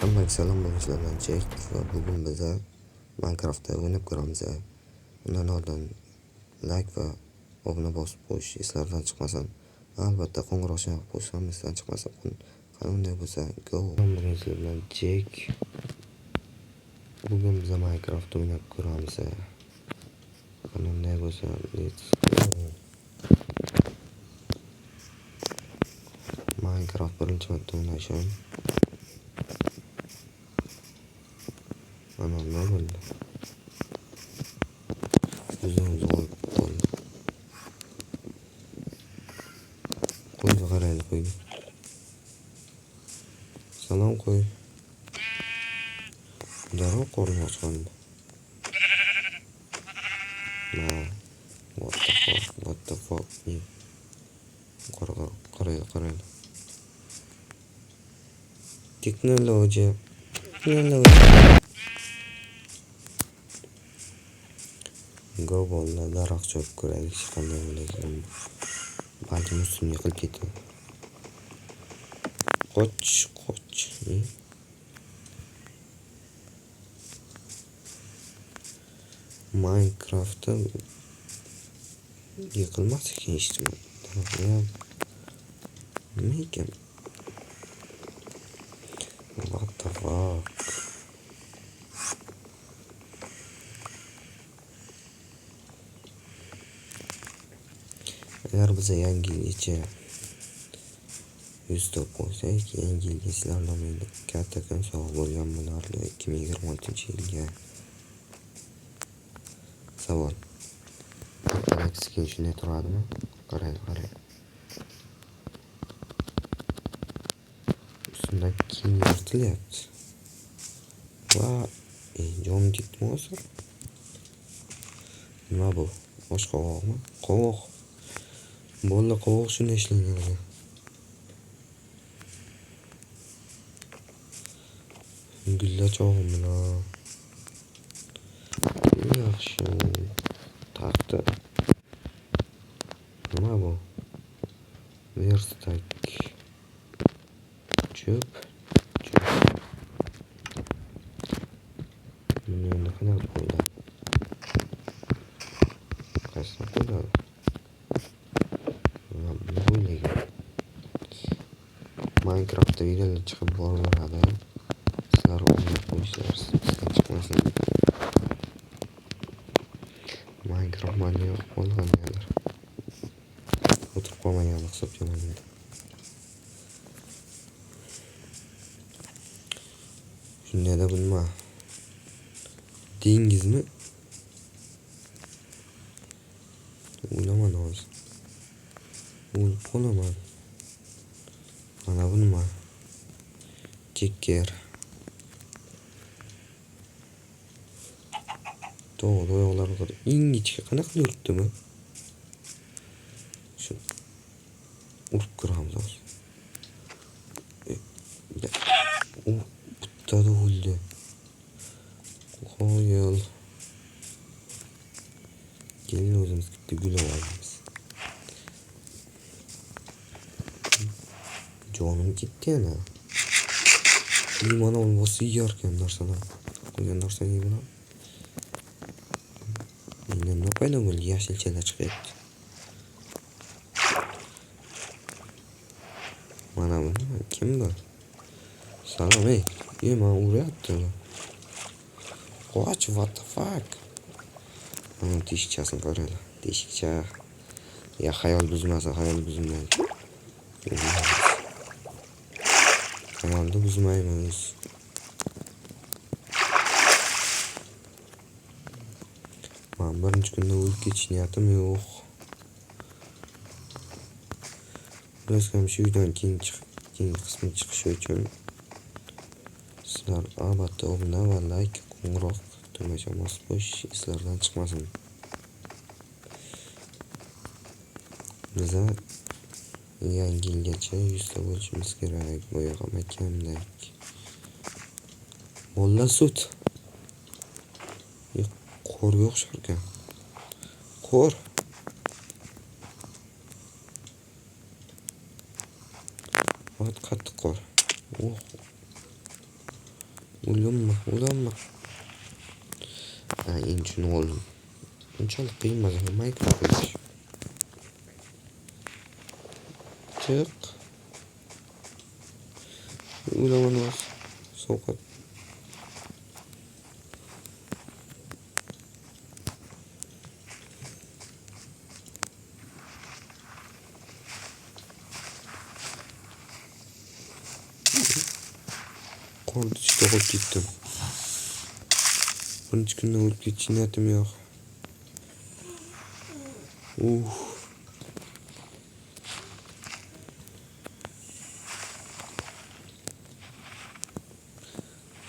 Hammaga salom, bugun sizlar bilan Jek va bugun biza Minecraftda o'ynab ko'ramiz. Undan oldin like va obuna bosib qo'yish eslardan chiqmasin. Albatta qo'ng'iroqchani qo'yish ham esdan chiqmasin. Qani unday bo'lsa, go. Bugun sizlar bilan Jek. Bugun biza Minecraftda o'ynab ko'ramiz. Qani unday bo'lsa, let's go. Minecraft birinchi marta o'ynashim. Ana nima bo'ldi? O'zini o'zi olib qoldi. Qo'yga qaraydi, qo'yga. Salom qo'y. Darrov qorni ochgandi. Ma, what the fuck, what the fuck? Qara, qara, qaraydi, qaraydi. Texnologiya, texnologiya. Go bolalar, daraxt chopib ko'raylik, qanday bo'lar. Balkim ustimga yiqilib ketadi. Qoch, qoch. Minecraftda yiqilmas ekan hech nima. Nima ekan? What the fuck? Agar biza yangi yilgacha 100 ta qo'ysak, yangi yilga sizlar nomiga kattakon sovg'a bo'lgan bo'lardi 2026-yilga. Savol. Kattarak skin shunday turadimi? Qarang, qarang. Ustimdan kiyim yirtilyapti. Va jonim ketdimi hozir? Nima bu? Osh qovoqmi? Qovoq. Bolalar qovoq shunday ishlangan ekan. Gulla chog'im bilan. Yaxshi. Taxta. Nima bu? Verstak. Cho'p. Cho'p. Buni endi qanaqa qo'yiladi? Qaysini qo'yiladi? Buni qo'yilgan. Minecraftda videolar chiqib boraveradi. Sizlar o'ynab qo'yishlar esdan chiqmasin. Minecraft manga yoqib qoldi qandaydir. O'tirib qolmagan hisobga olinadi. Shundayda bu nima? Dengizmi? O'ylaman hozir. O'lib qolaman. Mana bu nima? Checker. To'g'ri, oyoqlarini qara. Ingichka qanaqa yuribdi bu? Shu urib ko'ramiz hozir. U bittada o'ldi. Qoyil. Keling o'zimiz bitta gul olamiz. Jonim ketdi yana. Mana uni bossa yeyarkan narsani. Qo'ygan narsani yeyman. Endi nima paydo bo'ldi? Yashilchalar chiqyapti. Mana bu nima? Kim bu? Salom ey. Meni uryapti. Qoch, what the fuck? Mana teshikchasini qaranglar. Teshikcha. Ya xayol buzmasin, xayol buzmaydi. Xayolni buzmaymiz. Men birinchi kunda o'lib ketish niyatim yo'q. Biz ham shu uydan keyingi qismi chiqishi uchun sizlar albatta obuna va like, qo'ng'iroq tugmachani bosib qo'yish eslardan chiqmasin. Biza yangi yilgacha 100 ta bo'lishimiz kerak. Boya ham aytganimdek. Bolalar sut. Qo'rga o'xshar ekan. Qo'r. Qattiq qor. Oh. O'ldimmi? O'ldimmi? Ha, endi tushunib oldim. Unchalik qiyin emas ekan Minecraft o'ynash. Chiq. O'laman hozir. Sovqat. Qorni ichida qolib ketdim. Birinchi kundan o'lib ketish niyatim yo'q.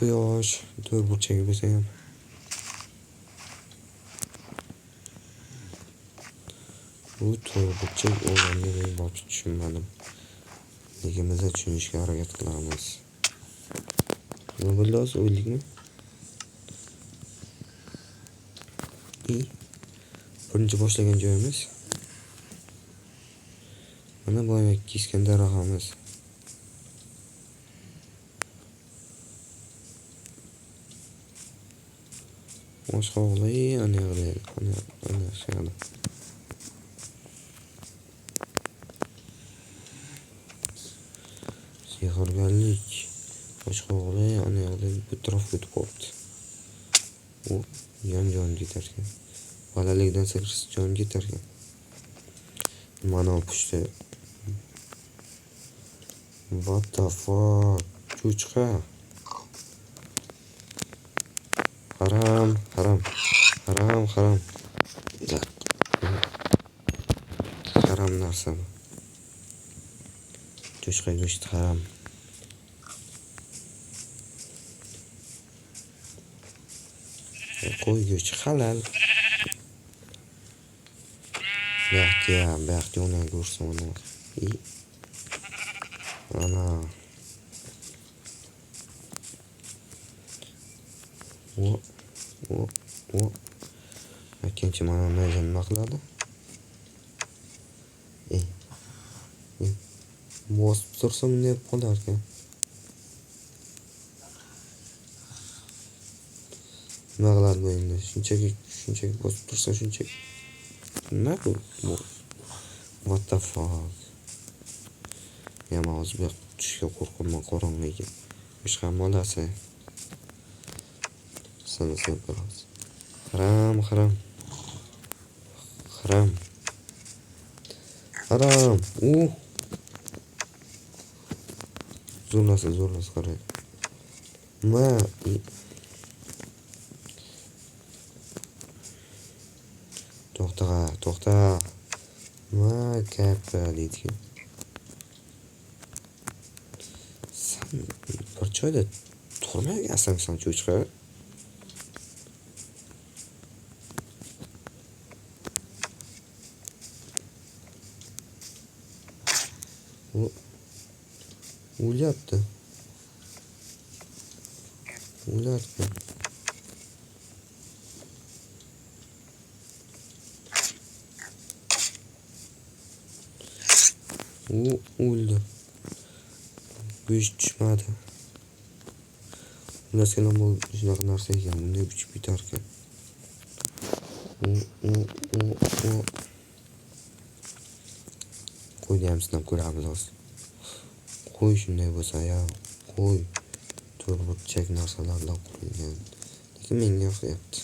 Quyosh to'rt burchagi bo'lsa ham. Bu to'rt burchak o'rnini men borib tushunmadim. Lekin biz tushunishga harakat qilamiz. Nima bo'ldi hozir, o'ldikmi? Birinchi boshlagan joyimiz. Mana boya kesgan daraxtimiz. Boshqa o'g'li ana yoqda edi. Ana shu yoqda. Sehrgarlik. Boshqa o'g'li ana yoqda bu tarafga o'tib qolibdi. U yon jon ketar ekan. Bolalikdan sakrasa jon ketar ekan. Mana pushti. What the fuck? Cho'chqa. Haram, haram. Haram, haram. Haram narsa bu. Cho'chqa go'shti haram. Qo'y go'shti halal. Buyoqda uni ko'rsin uni. Ana. O. Ikkinchi mana nima qiladi? Bosib tursam bunday bo'lib qolar ekan. Nima qiladi bu endi? Shunchaki bosib tursa shunchaki. Nima bu? What the fuck? Ya men hozir bu yoqqa tushishga qo'rqyapman, qorong'i ekan. Boshqa bolasi. Seni sinab ko'ramiz. Haram, haram. Haram. Haram. U. Zo'rlasa, zo'rlasa qarang. Ma. To'xta, to'xta. Ma kapa deydi. Sen bir joyda turmayapsan sen cho'chqa. O'lyapti. O'lyapti. U o'ldi. Go'sht tushmadi. Masalan, bu shunaqa narsa ekan, bunday uchib ketar ekan. U. Qo'yni ham sinab ko'ramiz hozir. Qo'y shunday bo'lsa ya, qo'y to'rt burchak narsalardan qurilgan. Lekin menga yoqyapti.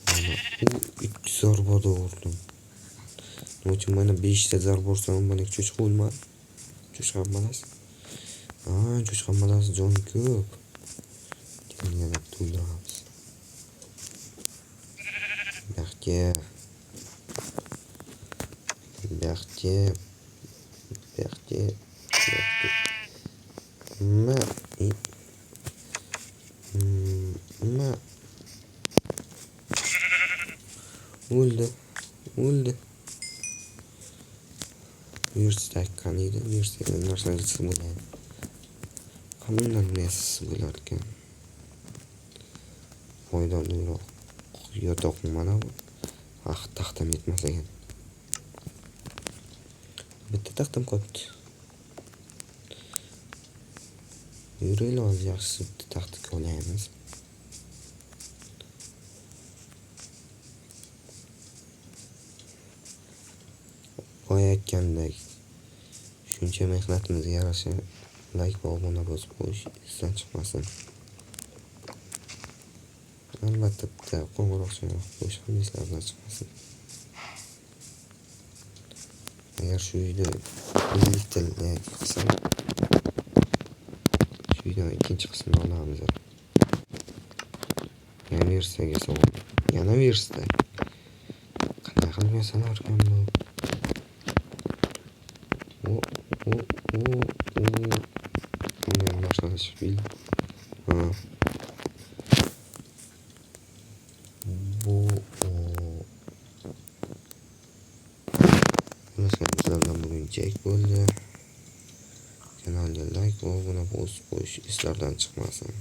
Mana u 2 zarbada urdim. Nima uchun mana 5 ta zarba ursam mana cho'chqa o'lmadi. Cho'chqa bolasi. Ha, cho'chqa bolasi joni ko'p. Keyin yana bitta o'ldiramiz. Buyoqqa. Buyoqqa. Buyoqqa. Buyoqqa. Ma. Ma. O'ldi. O'ldi. Versak qaniydi? Versak narsa bo'ladi. Qanday narsa bo'lar ekan? Foydaliroq yotoq mana bu. Ah, taxtam yetmas ekan. Bitta taxtam qolibdi. Yuringlar, hozir yaxshisi bitta taxta ko'laymiz. Boya aytgandek, shuncha mehnatimizga yarasha like va obuna bosib qo'yish esdan chiqmasin. Albatta bitta qo'ng'iroqchani yoqib qo'yish ham eslardan chiqmasin. Agar shu uyda 50 ta like qilsam, shu uydan ikkinchi qismini olamiz. Yana versaga savol. Yana versta. Qanday qilib yasalar ekan bu? O, o, o, o. Bundan boshlanish bil. Ha. Bu o. Bizlardan bugun Jack bo'ldi. Kanalga like va obuna bosib qo'yish eslardan chiqmasin.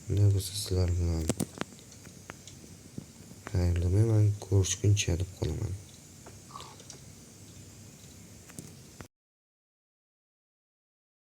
Unday bo'lsa sizlar bilan xayrlamayman, ko'rishguncha deb qolaman.